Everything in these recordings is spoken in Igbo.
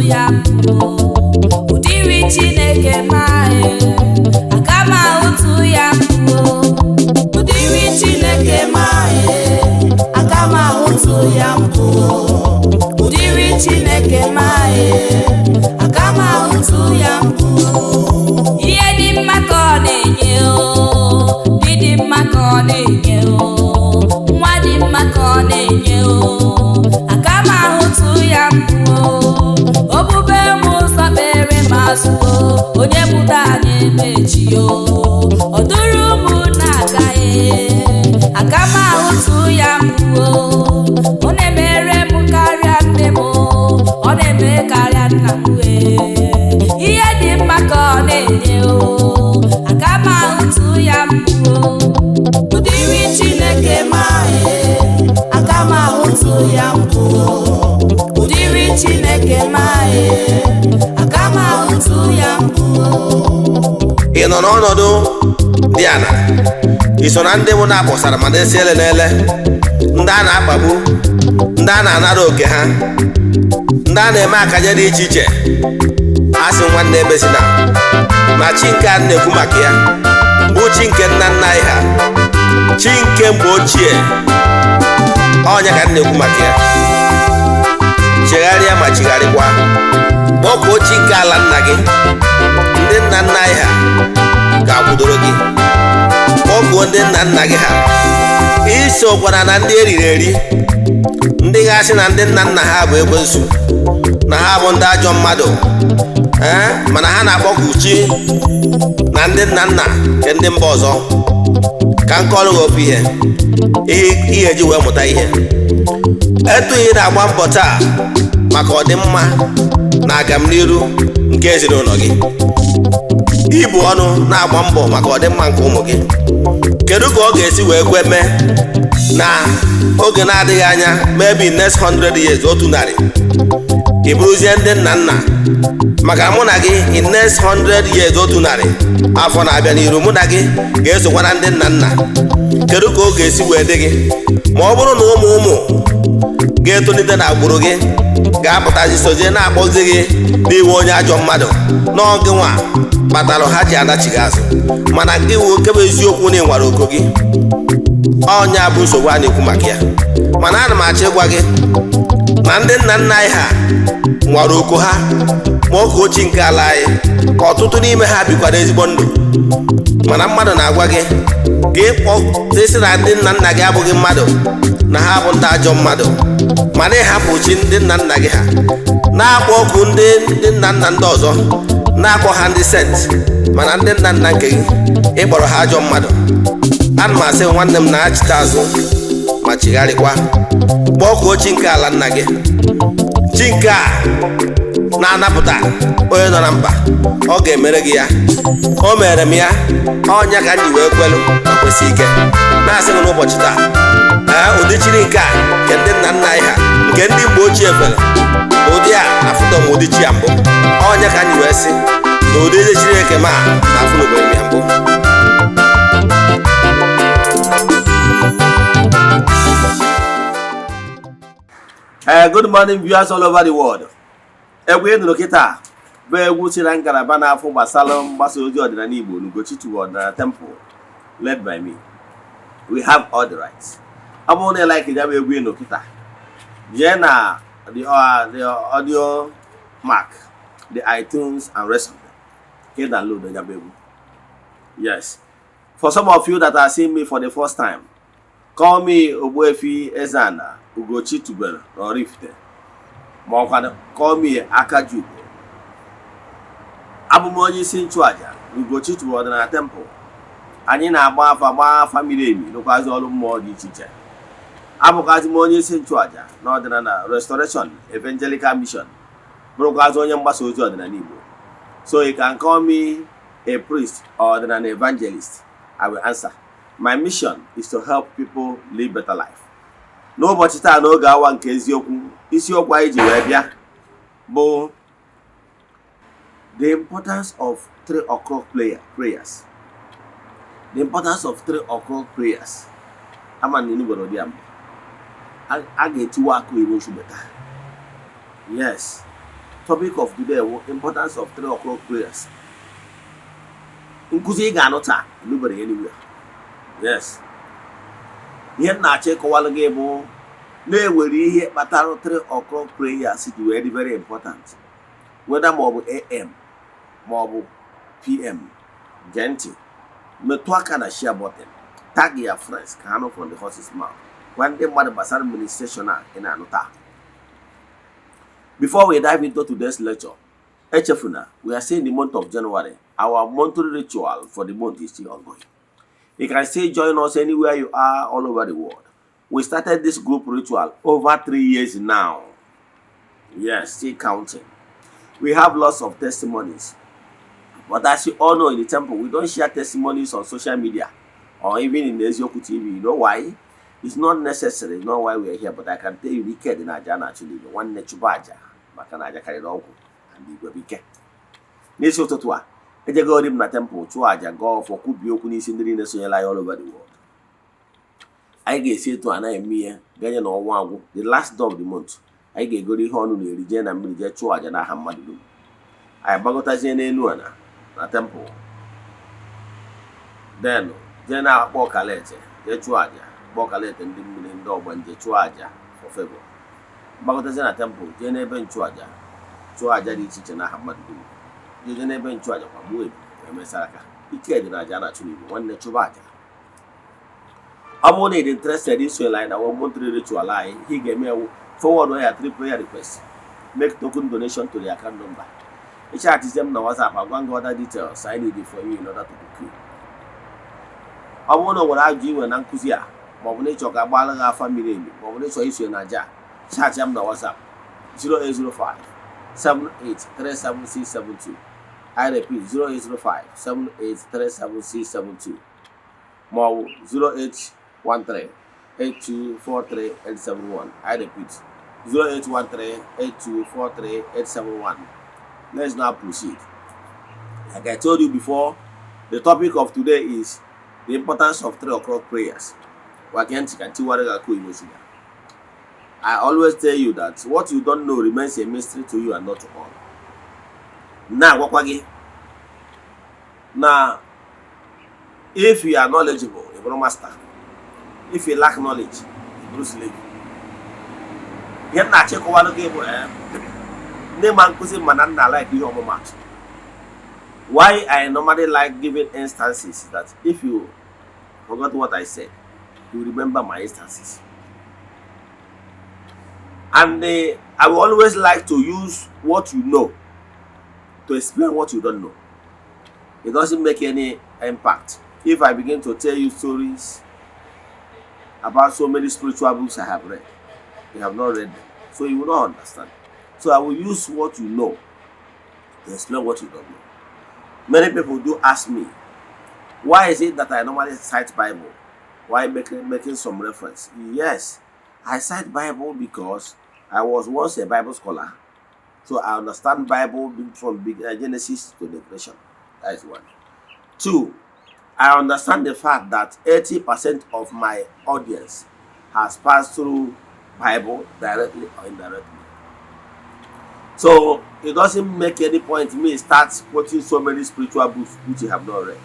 ya mbụ. Ụdịrị Chineke mae, aga m ahụtụ ya mbụ. Ụdịrị Chineke mae, aga m ahụtụ ya mbụ. Ụdịrị Chineke mae, aga m ahụtụ ya mbụ. Ihe dị mma ka ọ na-enye o, di dị mma ka ọ na-enye o, nwa dị mma ka ọ na-enye o, aga m ahụtụ ya mbụ o. Obube m ụzọ kpere m azụ o, onye mụta anyị emechi o, ọ dụrụ m na-agaghị, aga m ahụtụ ya mbụ o. Ọ na-emere m karịa nne m o, ọ na-eme karịa nna m wee. Ihe dị mma ka ọ na-enye o, aga m ahụtụ ya mbụ o. Ụdịrị Chineke mae, aga m ahụtụ ya mbụ. Ụdịrị Chineke mae, aga m ahụtụ ya mbụ. Ị nọ n'ọnọdụ dị ala, ị so na ndị mụ na-akpọsara ma na-esi ele n'ele, ndị a na-akpagbu, ndị a na-anara oke ha, ndị a na-eme akaje dị iche iche. A sị nwanne, ebezina na chi nke a na-ekwu maka ya bụ chi nke nna nna anyị ha, chi nke mgbe ochie. Ọnya ka m na-ekwu maka ya. Chegharịa ma chigharịkwa, kpọkuo chi nke ala nna gị. Ndị nna nna anyị ha ga-akwụdoro gị. Kpọkuo ndị nna nna gị ha. Isokwana na ndị eriri eri, ndị ga-asị na ndị nna nna ha bụ ekwensu, na ha bụ ndị ajọ mmadụ, ee, mana ha na-akpọku chi na ndị nna nna nke ndị mba ọzọ. Ka m kọọrọ gị ofu ihe, ihe ihe eji wee mụta ihe. Etu ị na-agba mbọ taa maka ọdịmma na agamniru nke ezinụlọ gị, ibu ọnụ na-agba mbọ maka ọdịmma nke ụmụ gị, kedu ka ọ ga-esi wee kwe mee na oge na-adịghị anya, maybe next 100 years, 100, ị bụrụzie ndị nna nna? Maka mụ na gị, in next 100 years, 100 afọ na-abịa n'iru, mụ na gị ga-esokwa na ndị nna nna. Kedu ka ọ ga-esi wee dị gị ma ọ bụrụ na ụmụ ụmụ ga-etolite na agbụrụ gị ga-apụtazi sozie na-akpọzi gị n'iwe onye ajọ mmadụ n'oge nwa kpatara ha ji anachighị azụ? Mana gị wụ nke bụ eziokwu na ịnwara oko gị. Ọnya bụ nsogbu a na-ekwu maka ya. Mana ana m achọ ịgwa gị na ndị nna nna anyị ha nwara oko ha ma ọka ochie nke ala anyị. Ọtụtụ n'ime ha bikwara ezigbo ndụ. Mana mmadụ na-agwa gị ka ịkpọ sị na ndị nna nna gị abụghị mmadụ, na ha bụ ndị ajọ mmadụ, mana ịhapụ chi ndị nna nna gị ha, na-akpọ ọkụ ndị nna nna ndị ọzọ, na-akpọ ha ndị saint, mana ndị nna nna nke gị, ịkpọrọ ha ajọ mmadụ. Ana m asị nwanne m na-achịta azụ ma chigharịkwa, kpọọ chi nke ala nna gị, chi nke a na-anapụta onye nọ na mkpa. Ọ ga-emere gị ya. O mere m ya. Ọnya ka m ji wee kwelu ma kwesị ike na-asị gị n'ụbọchị taa, ee, ụdị chiri nke a nke ndị nna nna anyị ha, nke ndị mgbe ochie fere, ụdị a afụtọ m ụdị chi ya mbụ. Ọnya ka anyị wee sị na ụdị ezi Chineke ma na afụ n'obodo m ya mbụ. Good morning, viewers all over the world. Egwu ị nụrụ kịta bụ egwu si na ngalaba na-afụ gbasara mgbasa ozi ọdịnala Igbo n'Ugochi Ọdịnala Temple, led by me. We have all the rights. Ọ bụrụ na ị like ya bụ egwu ị nụ kịta, jee na the Audiomack, the iTunes and rest of them, ka ị download ya bụ egwu. Yes, for some of you that are seeing me for the first time, call me Ogbuefi Eze-Ana Ugochi Tubelu na Oraifite, ma ọkwa call me Akajiugo. Abụ m onye isi nchụaja na Ugochi Tubelu Ọdịnala Temple. Anyị na-agba afa, gbaa afa miri emi, rụkwazi ọrụ mmụọ dị iche iche. Abụkwazi m onye isi nchụaja na Ọdịnala Restoration Evangelical Mission, bụrụkwazi onye mgbasa ozi ọdịnala Igbo. So you can call me a priest or an evangelist, I will answer. My mission is to help people live better life. N'ụbọchị taa, n'oge awa nke eziokwu, isiokwu anyị ji wee bịa bụ the importance of 3 o'clock prayers. The importance of 3 o'clock prayers. Ama na enugoro ụdị ya mbụ. A ga-etiwa akụ iru nsogbe taa. Yes, Topic of today wụ importance of 3 o'clock prayers. Nkụzi ị ga-anụ taa enubere anywhere. Yes, ihe m na-achọ ịkọwalụ gị bụ na-ewere ihe kpatara 3 o'clock prayers ji wee dị very important, whether ma ọ bụ AM ma ọ bụ PM. Gee ntị, metụ aka na share button, tag your friends ka ha nụ from the horse's mouth. Gwa ndị mmadụ gbasara ministration a ị na-anụ taa. Before we dive into today's lecture, echefuna, we are still in the month of January. Our monthly ritual for the month is still ongoing. You can still join us anywhere you are all over the world. We started this group ritual over 3 years now. Yes, still counting. We have lots of testimonies. But as you all know, in the temple, we don't share testimonies on social media or even in the Ezioku TV. You know why? It's not necessary. It's not why we are here. But I can tell you, ike dị na aja na-achụ n'igwe. Nwanne, chụba aja maka na aja karịrị ọgwụ and igwe bụ ike. N'isi ụtụtụ a, ejegori m na temple chụọ aja, gaa ọfọ, kwubie okwu n'isi ndị niile sonyere anyị all over the world. Anyị ga-esi etu a na-eme ihe ganye na ọnwa agwụ. The last day of the month, anyị ga-egoro ihe ọnụ na-eri, jee na mmiri, jee chụọ aja n'aha mmadụ dum. Anyị gbagọtazie n'elu ala na temple, then jee na-akpọ ọkalete, jee chụọ aja, kpọọ ọkalete ndị mmiri, ndị ọgbanje, chụọ aja for favor. Gbagọtazie na temple, jee n'ebe nchụaja, chụọ aja dị iche iche n'aha mmadụ dum. Jee n'ebe nchụaja kwa, gbuo ebu wee mesara aka. Ike dị na aja na-achụ n'igwe. Nwanne, chụba aja. Ọ bụrụ na ị dị interested isonyere anyị na one monthly ritual anyị, ihe ị ga-eme ewu forward ya three prayer request, make token donation to the account number. Ịchatizie m na WhatsApp, agwa gị other details I need for you in order to book you. Ọ bụrụ na o nwere ajụjụ ị nwere na nkụzi a, maọbụ na ịchọ ka agbaala gị afa miri emi, maọbụ na ịchọ isonye na aja, chat m na WhatsApp 0805 7837672. I repeat, 0805 7837672, maọbụ 0813 8243871. I repeat, 0813 8243871. Let's now proceed. Like I told you before, the topic of today is the importance of 3 o'clock prayers. Gwa ntị ka ntiwara gị akụ Igbo sugar. I always tell you that what you don't know remains a mystery to you and not to all. Na-agwakwa gị na if you are knowledgeable, ị bụrụ master. If you lack knowledge, ị bụrụ slave. Ihe m na-achịkọwalụ gị bụ ndị ma nkụzi ma na nna like ihe ọmụmatụ. Why I normally like giving instances is that if you forgot what I said, you remember my instances. And I will always like to use what you know to explain what you don't know. It doesn't make any impact if I begin to tell you stories about so many spiritual books I have read. You have not read them, so you will not understand. So I will use what you know to explain what you don't know. Many people do ask me, why is it that I normally cite Bible? Why making some reference? Yes, I cite Bible because I was once a Bible scholar. So I understand Bible from Genesis to Revelation. That is one. Two, I understand the fact that 80% of my audience has passed through Bible directly or indirectly. So it doesn't make any point me start quoting so many spiritual books which you have not read.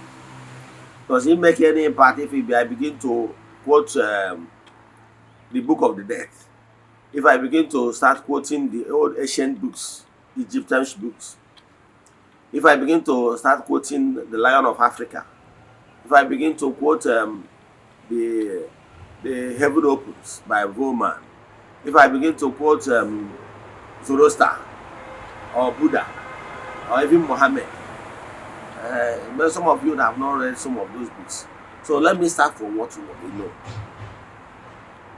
Does it make any impact if I begin to quote the Book of the Dead? If I begin to start quoting the old ancient books, Egyptian books, if I begin to start quoting the Lion of Africa, if I begin to quote the Heaven Opens by Vollman, if I begin to quote Zoroaster or Buddha or even Muhammad, but some of you have not read some of those books. So let me start from what you know.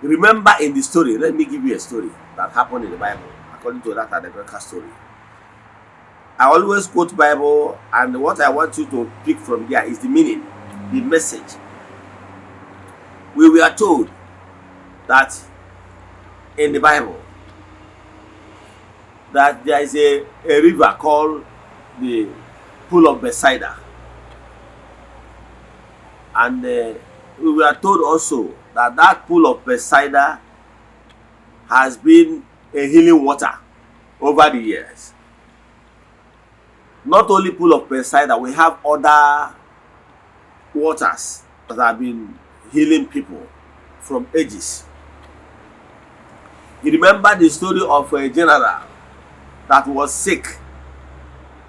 Remember in the story, let me give you a story that happened in the Bible, according to that allegorical story. I always quote Bible, and what I want you to pick from there is the meaning, the message. We were told that in the Bible that there is a river called the Pool of Bethsaida. And we were told also that that pool of Bethsaida has been a healing water over the years. Not only pool of Bethesda, we have other waters that have been healing people from ages. You remember the story of a general that was sick,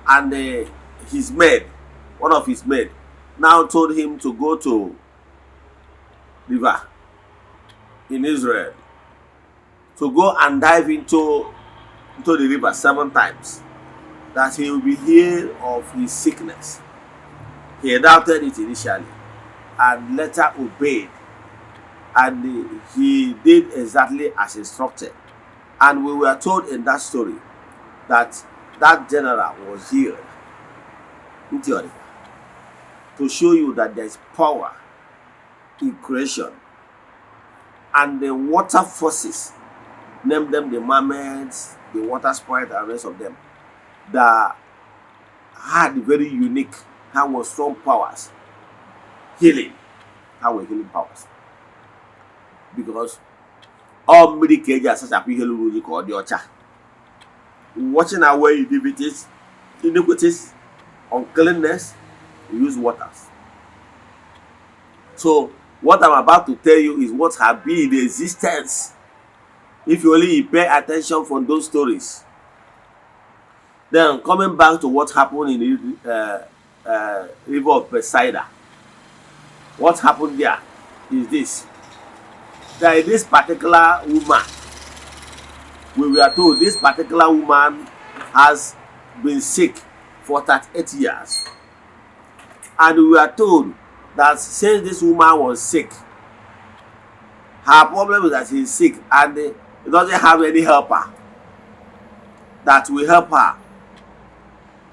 and his maid, one of his maid, now told him to go to river in Israel to go and dive into the river seven times, that he will be healed of his sickness. He doubted it initially and later obeyed, and he did exactly as instructed. And we were told in that story that that general was healed. In theory, to show you that there is power in creation, and the water forces, name them the mermaids, the water sprite, and rest of them, that had very unique, ha was strong powers, healing, ha were healing powers. Because ọ mmiri ka eji asachapụ ihe ruru unyi ka ọ dị ọcha. Washing away iniquities, uncleanness, we use waters. So what I'm about to tell you is what have been in existence. If you only pay attention from those stories. Then coming back to what happened in the river of Bethsaida, what happened there is this: there is this particular woman. We were told this particular woman has been sick for 38 years. And we were told that since this woman was sick, her problem is that she's sick and he doesn't have any helper that will help her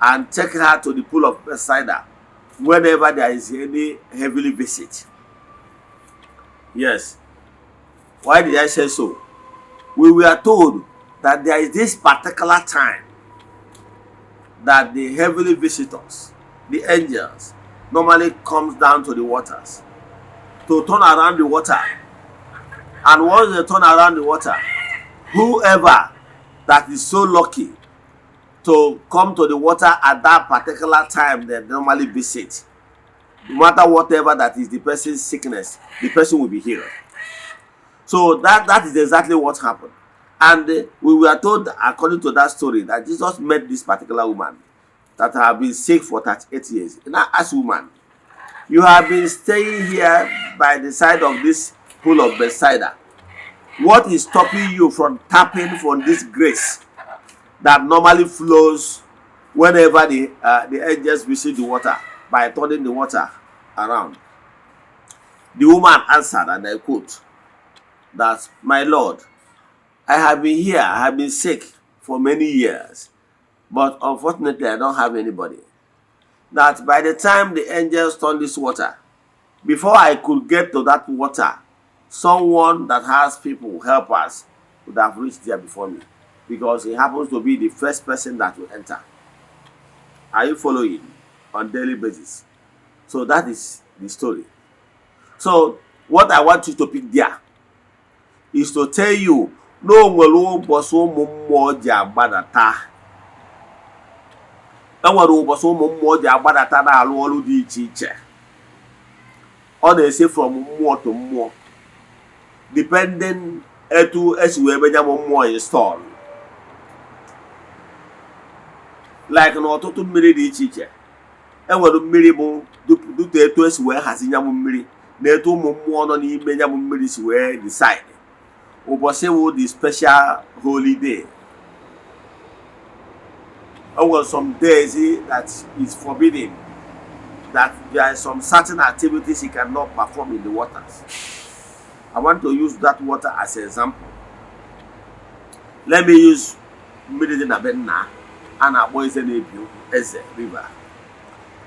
and take her to the pool of Bethesda whenever there is any heavenly visit. Yes. Why did I say so? We were told that there is this particular time that the heavenly visitors, the angels, normally comes down to the waters to turn around the water. And once they turn around the water, whoever that is so lucky to come to the water at that particular time they normally visit, no matter whatever that is the person's sickness, the person will be healed. So that is exactly what happened. And we were told, according to that story, that Jesus met this particular woman that have been sick for 38 years. Now, ask woman, "You have been staying here by the side of this pool of Bethsaida. What is stopping you from tapping from this grace that normally flows whenever the angels visit the water by turning the water around?" The woman answered, and I quote, that "My Lord, I have been here, I have been sick for many years, but unfortunately, I don't have anybody. That by the time the angels turn this water, before I could get to that water, someone that has people, helpers, would have reached there before me, because he happens to be the first person that will enter." Are you following on daily basis? So that is the story. So what I want you to pick there is to tell you na o nwere ụbọchị ụmụ mmụọ ji agbadata. E nwere ụbọchị ụmụ mmụọ ji agbadata na-arụ ọrụ dị iche iche. Ọ na-esi from mmụọ to mmụọ, depending etu esi wee menye m mmụọ install. Like na ọtụtụ mmiri dị iche iche, enwere mmiri bụ due to etu esi wee hazi nya bụ mmiri na etu ụmụ mmụọ nọ n'ime nya bụ mmiri si wee decide ụbọchị wụ the special holy day. O nwere some days that is forbidden, that there are some certain activities you cannot perform in the waters. I want to use that water as an example. Let me use mmiri dị na be nna a na-akpọ Eze na-ebi okwu, Eze River.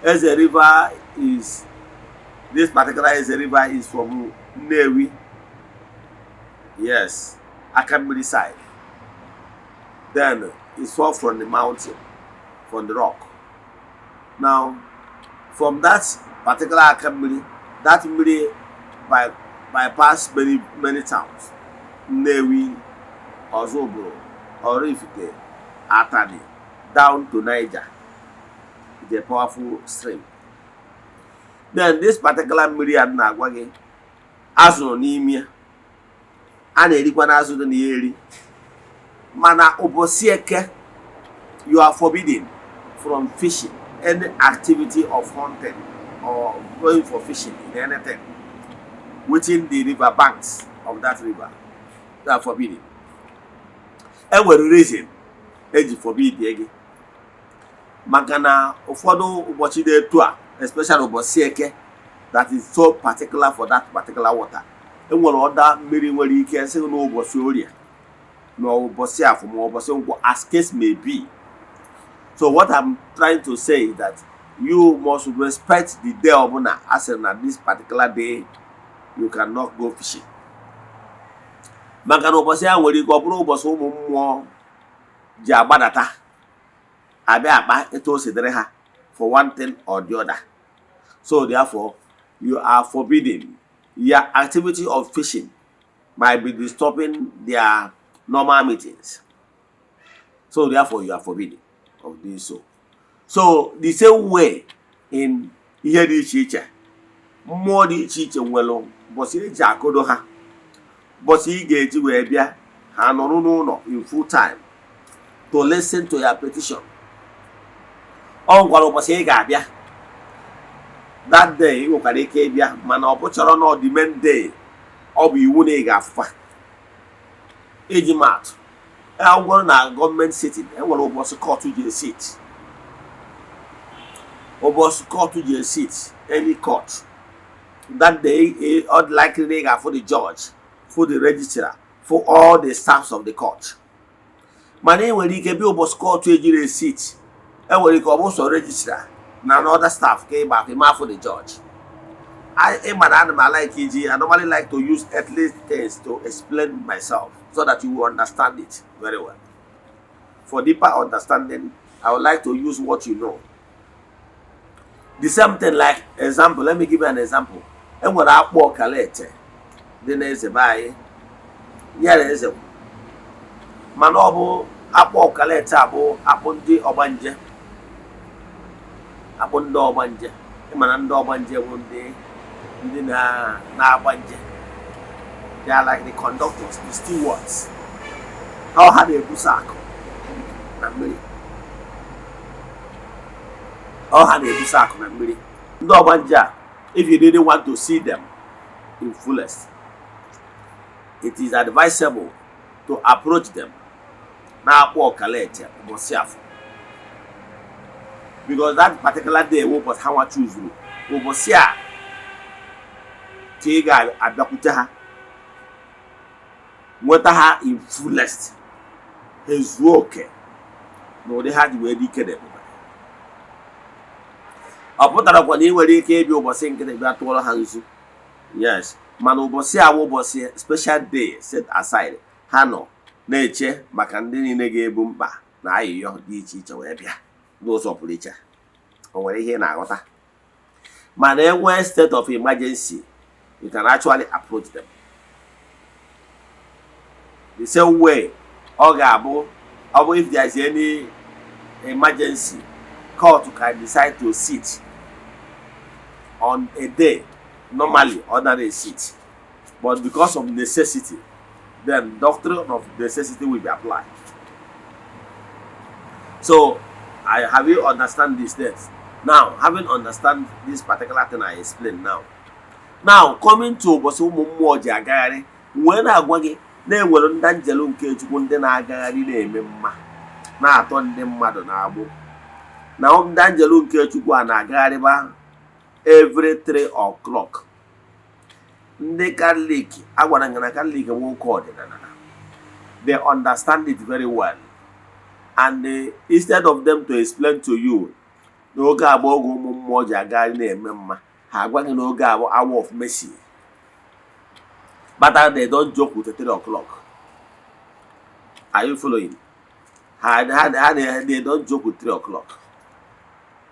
Eze River is, this particular Eze River is from Nnewi, yes, Akammiri side. Then it's fall from the mountain, from the rock. Now, from that particular Akammiri, that mmiri bypass many many towns: Nnewi, Ozubulu, Oraifite, Atani, down to Niger. It's a powerful stream. Then this particular mmiri a na-agwa gị, azụ nọ n'ime ya, a na-erikwa na azụ dị na ya eri. Mana ụbọchị Eke, you are forbidden from fishing, any activity of hunting or going for fishing in anything within the river banks of that river. You are forbidden. E nwere reason eji forbid gị, maka na ụfọdụ ụbọchị dị etu a, especially ụbọchị Eke that is so particular for that particular water, enwere ọda mmiri nwere ike sị n'ụbọchị Orie ma ụbọchị Afọ ma ụbọchị Nkwọ, as case may be. So what I'm trying to say is that you must respect the day ọbụla a sịrị na this particular day you cannot go fishing, maka na ụbọchị ya nwere ike ọ bụrụ ụbọchị ụmụ mmụọ ji agbadata abịa akpa etu o si dịrị ha for one thing or the other. So therefore, you are forbidden. Your activity of fishing might be disturbing their normal meetings, so therefore you are forbidden of doing so. So the same way in ihe dị iche iche, mmụọ dị iche iche nwere ụbọchị eji akụdo ha, ụbọchị ị ga-eji wee bịa, ha nọrọ n'ụlọ in full time to listen to your petition. Ọ gwara ụbọchị ị ga-abịa that day, ị nwekwara ike ịbịa, mana ọ bụchọrọ na ọ dị main day ọ bụ iwu na ị ga-afụfa. Iji maatụ, agwụrụ na gọọmenti sitting, enwere ụbọchị court ji esit, ụbọchị court ji esit, any court. That day, ọ dị likely na ị ga-afụ the judge, fụ the registrar, fụ all the staffs of the court. Mana ị nwere ike bịa ụbọchị court ejiri esit, enwere ike ọ bụ sọ registrar na another staff ka ịgba ịma afụ the judge. Ịma na ana m like iji, I normally like to use earthly things to explain myself so that you will understand it very well. For deeper understanding, I would like to use what you know. The same thing, like example, let me give you an example. Enwere akpụ ọkalete dị n'eze be anyị, nyere eze, mana ọ bụ akpụ ọkalete a bụ akpụ ndị ọgbanje, akpụ ndị ọgbanje. Ịma na ndị ọgbanje bụ ndị na-agba nje. They are like the conductors, the stewards. Ha na-ebusa akụ na mmiri, ọ ha na-ebusa akụ na mmiri, ndị ọgbanje a. If you really want to see them in fullest, it is advisable to approach them na-akpọ ọkalete ụbọchị Afọ, because that particular day wụ ụbọchị ha nwa chuzuru, ụbọchị a ka ị ga-abịakwute ha, nweta ha in fullest, ha ezuo oke na ụdị ha ji wee dị ike na ebube. Ọ pụtarakwa na ị nwere ike ịbịa ụbọchị nkịtị bịa tụọrọ ha nzu, yes, mana ụbọchị a bụ ụbọchị special day set aside, ha nọ na-eche maka ndị niile ga-ebu mkpa na ayịyọ dị iche iche wee bịa n'ụzọ pụrụ iche. O nwere ihe ị na-aghọta? Mana enwee state of emergency, you can actually approach them. The same way ọ ga-abụ, ọ bụ if there is any emergency, court can decide to sit on a day normally ordinary sit, but because of necessity, then doctrine of necessity will be applied. So I have you understand this steps now? Having understand this particular thing I explain now, now coming to ụbọchị ụmụ mmụọ ji agagharị, wee na-agwa gị na-enwere ndị njelu nke Chukwu, ndị na-agagharị na-eme mma, na-atọ ndị mmadụ na-agbụ, na ndị njelu nke Chukwu a na-agagharịba every 3 o'clock. Ndị Katọlik agwara gị na Katọlik bụ ụka ọdịnala. They understand it very well, and instead of them to explain to you n'oge agba oge ụmụ mmụọ ji agagharị na-eme mma, ha agwa gị n'oge abụ hour of mercy. But they don't joke with the 3 o'clock. Are you following? Ha, they don't joke with 3 o'clock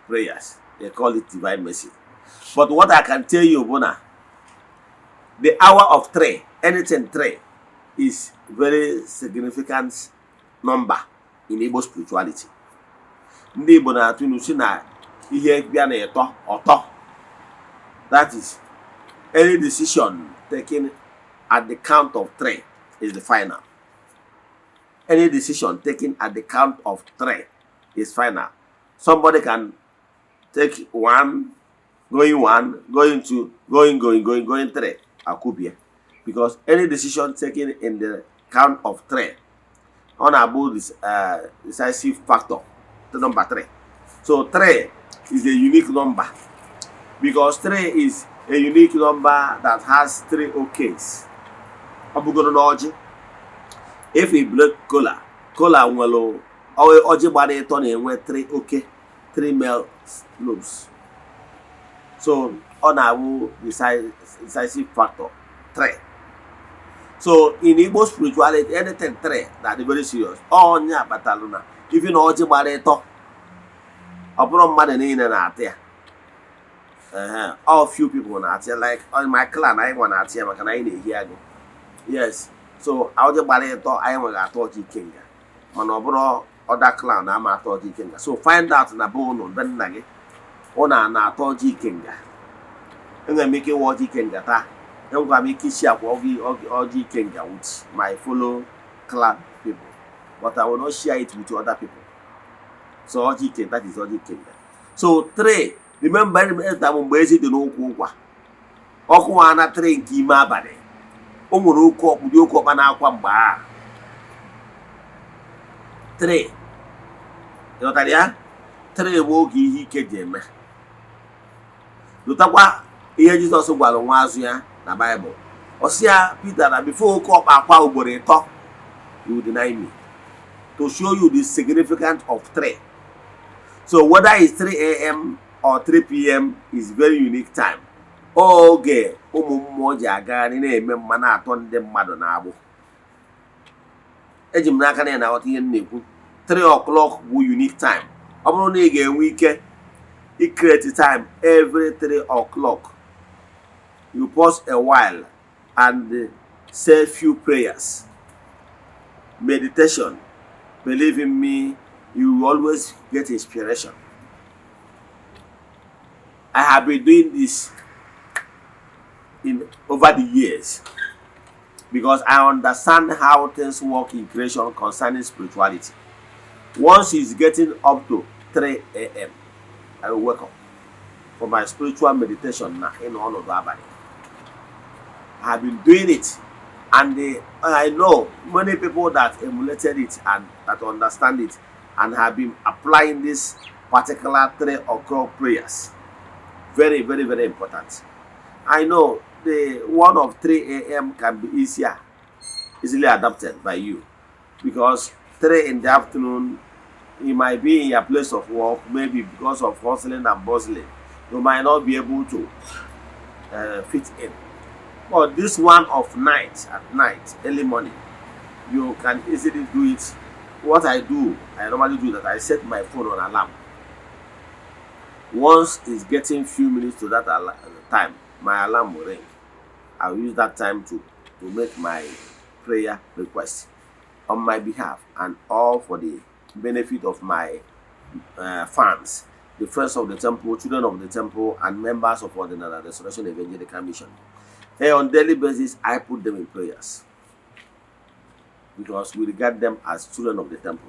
prayers. They call it divine mercy. But what I can tell you bụ na the hour of 3, anything 3 is very significant number in Igbo spirituality. Ndị Igbo na-atụ ilu si na Ihe bịa na ịtọ ọtọ, that is, any decision taken at the count of three is the final. Any decision taken at the count of three is final. Somebody can take one, going one, going two, going, going, going, going three, akubie, because any decision taken in the count of three, ọ na-abụ this decisive factor, the number three. So three is a unique number, because three is a unique number that has three okays. Ọ bụgoro na ọjị, if you break kola, kola nwere ọjị gbara ịtọ na-enwe three oke, three male lobes. So ọ na-abụ decisive factor three. So in Igbo spirituality, anything three na dị very serious. Onye akpatalụ na even ọjị gbara ịtọ, ọ bụrụ mmadụ niile na-ata ya. Ehe, all few people na-ata ya. Like on my clan, anyị nwa na-ata ya maka na anyị na-ehi agụ. Yes, so ọjị gbara ịtọ, anyị nwere atọ ọjị ikenga, mana ọ bụrụ other clan ama atọ ọjị ikenga. So find out na be ụnụ, be nna gị, ụnụ a na-atọ ọjị ikenga. Enwere m ike ịwa ọjị ikenga taa. Enwekwara m ike isi akwa ọjị ikenga with my fellow clan people, but I will not share it with other people. So ọjị ikenga, that is ọjị ikenga. So three, remember eta mgbe ezi dị n'ụkwụ ụkwa ọkụ nwa na three nke ime abalị, o nwere oke ọkpụdị oke ọkpa na-akwa mgbe a three. Ịghọtara ya? Three bụ oge ihe ike ji eme. Lụtakwa ihe Jizọs gwara nwa azụ ya na Baịbụl. Ọ sị ya, Pita, na before oke ọkpa akwa ugboro ịtọ, you will deny me, to show you the significance of three. So whether it's 3 a.m. or 3 p.m. is very unique time, oge ụmụ mmụọ ji agagharị na-eme mma, na-atọ ndị mmadụ na-agbụ. Eji m n'aka na ị na-aghọta ihe m na-ekwu. 3 o'clock bụ unique time. Ọ bụrụ na ị ga-enwe ike create time every 3 o'clock, you pause a while and say few prayers, meditation, believe in me, you will always get inspiration. I have been doing this in over the years because I understand how things work in creation concerning spirituality. Once it's getting up to 3 a.m., I will wake up for my spiritual meditation na ịnọ ọnọdụ abalị. I have been doing it, and I know many people that emulated it and that understand it and have been applying this particular 3 o'clock prayers. Very, very, very important. I know the one of 3 a.m. can be easier, easily adapted by you, because 3 in the afternoon, you might be in your place of work, maybe because of hustling and bustling, you might not be able to fit in. But this one of night, at night, early morning, you can easily do it. What I do, I normally do that, I set my phone on alarm. Once it's getting few minutes to that time, my alarm will ring. I'll use that time to make my prayer request on my behalf and all for the benefit of my fans, the friends of the temple, children of the temple, and members of Ordinary Restoration Evangelical Mission. Hey, on daily basis, I put them in prayers because we regard them as children of the temple.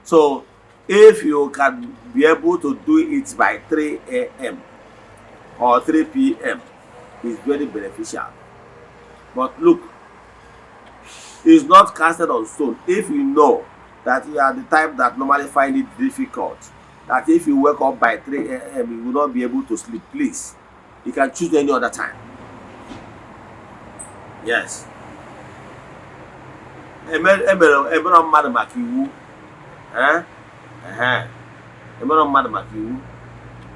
So, if you can be able to do it by 3 a.m. or 3 p.m., it's very beneficial. But look, it's not casted on stone. If you know that you are the type that normally find it difficult, that if you wake up by 3 a.m., you will not be able to sleep, please, you can choose any other time. Yes. Emere emere mmadụ maka iwu. Eh? Ehe. Emere mmadụ maka iwu.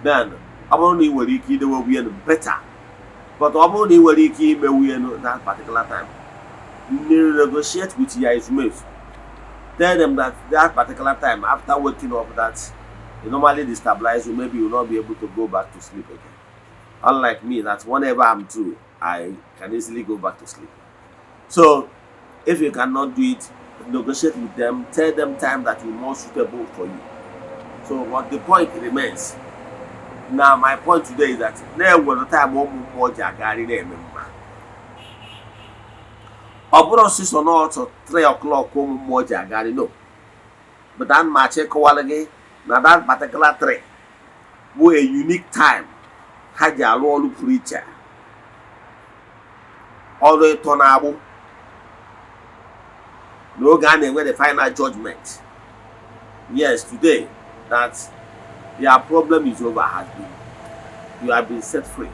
Then, ọ bụrụ na ị nwere ike idewe ya better. But ọ bụrụ na ị nwere ike imewu ya that particular time, negotiate with your mates. Tell them that that particular time, after waking up, that you normally destabilize you, maybe you will not be able to go back to sleep again. Unlike me, that whenever I'm through, I can easily go back to sleep. So, if you cannot do it, negotiate with them, tell them time that will more suitable for you. So, but the point remains, Na my point today is that na-enwere time ụmụ mmụọ ji agagharị na-eme mma. Ọ bụrụ ọsịsọ n'ọtọ 3 o'clock ụmụ mmụọ ji agagharị, no, but ana m achọ ịkọwara gị na that particular 3 bụ a unique time ha ji arụ ọrụ pụrụ iche, ọrụ ịtọ na-agbụ n'oge a na-enwe the final judgment. Yes, today that your problem is over, has been you have been set free,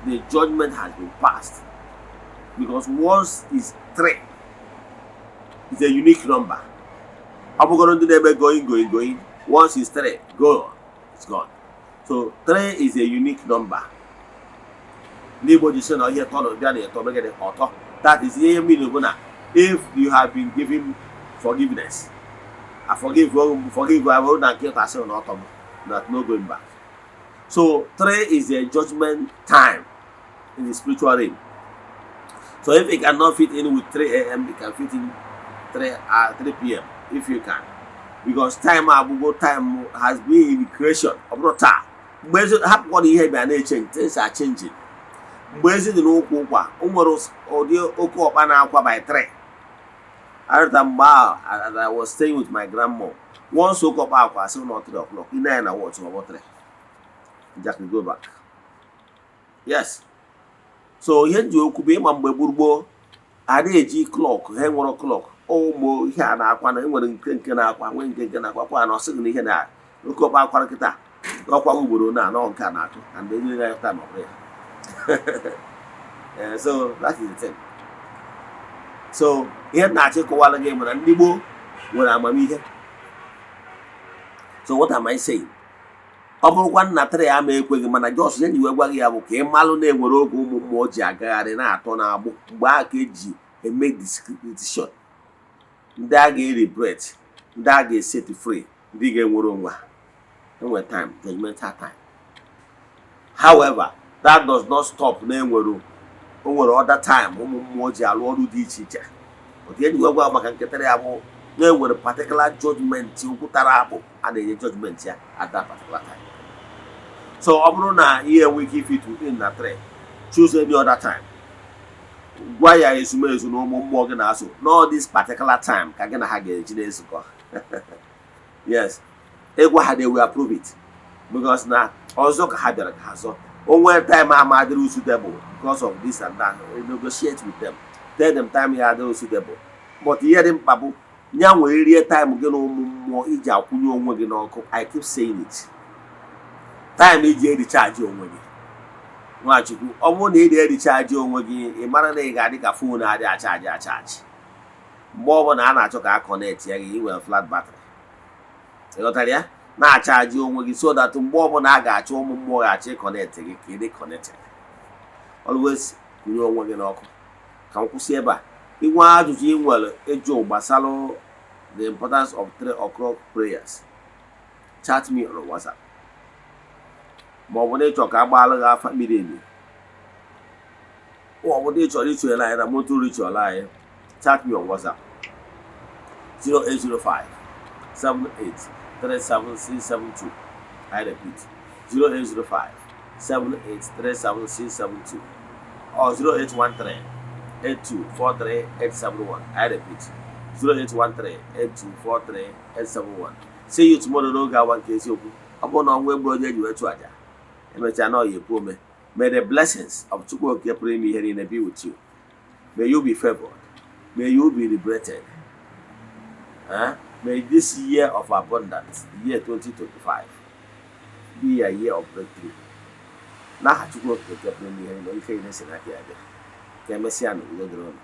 the judgment has been passed, because once is 3 is a unique number. Ọ bụgoro ndị na-eme going, going, going, once is 3, go, it's gone. So 3 is a unique number. Ndị Igbo ji sị na ihe tọ na bịa na ịtọ megide ọtọ. That is ihe mean bụ na if you have been given forgiveness, I forgive, forgive, I will na nke asị na ọtọ m, that no going back. So 3 is a judgment time in the spiritual realm. So if it cannot fit in with 3 a.m., it can fit in 3 p.m. if you can, because time agbụgo, time has been in creation. Ọ bụrụ taa mgbe ezi hapụkwa na ihe bịa na-echange, things are changing. Mgbe ezi dị n'ụkwụ ụkwa, o nwere ụdị oke ọkpa na-akwa by 3. Arịta mgbe ahụ, as I was staying with my grandma, once oke ọkpa akwa, asị na 3 o'clock. Ị na na watch, ọ bụ 3. Jack, go back. Yes, so ihe nji okwu bụ ịma mgbe gburugburu adịghị eji clock, ha nwere clock. Ụmụ ihe a na-akwa na enwere nke na-akwa, nwee nke na-akwa kwa na ọ sịghị na ihe na oke ọkpa akwara kịta ọkwa ugboro na anọ nke a na-atụ and onye na-ayọta ma ọ bụrụ ya. So that is the thing. So ihe m na-achọ ịkọwara gị bụ na ndị gboo nwere amamihe. So what am I saying? Ọ bụrụkwa nna tịrị ya ma ekweghị, mana just ihe nji wee gwa gị ya bụ ka ị malụ na enwere oge ụmụ mmụọ ji agagharị na-atọ na-agbụ, mgbe ahụ ka eji eme decision ndị a ga-eliberate, ndị a ga-eset free, ndị ga-enwere onwe ha. Enwere time, judgmental time. However, that does not stop na enwere o nwere other time ụmụ mmụọ ji arụ ọrụ dị iche iche. Otu enyi gwa maka nkịtịrị ya bụ na enwere particular judgment, okwu tara akpụ, a na-enye judgment ya at that particular time. So ọ bụrụ na ihe enwe ike ifit in na 3, choose any other time. Gwa ya ezumezu na ụmụ mmụọ gị na-asụ no, this particular time ka gị na ha ga-eji na-ezukọ. Yes, ịgwa ha, they will approve it, because na ọzọ ka ha bịara ka ha zọ onwe. Time ama adịrị suitable because of this and that, negotiate with them, tell them time ya adịrị suitable. But ihe dị mkpa bụ ya nwere rie time gị na ụmụ mmụọ iji akwụnye onwe gị n'ọkụ. I keep saying it, time iji erecharge onwe gị. Nwachukwu, ọ bụrụ na ị na-erecharge onwe gị, ị mara na ị ga-adị ka phone adị acharge acharge. Mgbe ọbụla a na-achọ ka a connect ya gị, ị nwere flat battery. Ị ghọtara ya? Na-acharge onwe gị so that mgbe ọbụla a ga-achọ, ụmụ mmụọ ga-achọ ịconnect gị, ka ị dị connected always. Kwụnye onwe gị n'ọkụ. Ka m kwụsị ebe a. Inwe ajụjụ ị nwere ịjụ gbasara the importance of 3 o'clock prayers, chat me on WhatsApp, ma ọ bụ na ịchọ ka a gbaala gị afa miri emi, ma ọ bụ na ị chọrọ isonyere anyị na monthly ritual anyị, chat me on WhatsApp 0805 78 37672. I repeat, 0805 7837672 or 0813 8243 871. I repeat, 0813 8243 871. See you tomorrow n'oge awa nke eziokwu. Ọ bụrụ na ọnwa egbu onye eji wee chụ aja, emechaa na ọya ekwu ome. May the blessings of Chukwu Okike pụrụ ime ihe niile be with you. May you be favored. May you be liberated. Eh? May this year of abundance, the year 2025, be a year of breakthrough. N'aha Chukwu Okike pụrụ ime ihe niile, ike niile si n'aka ya bịa. Ka emesịa na udo dịrị unu.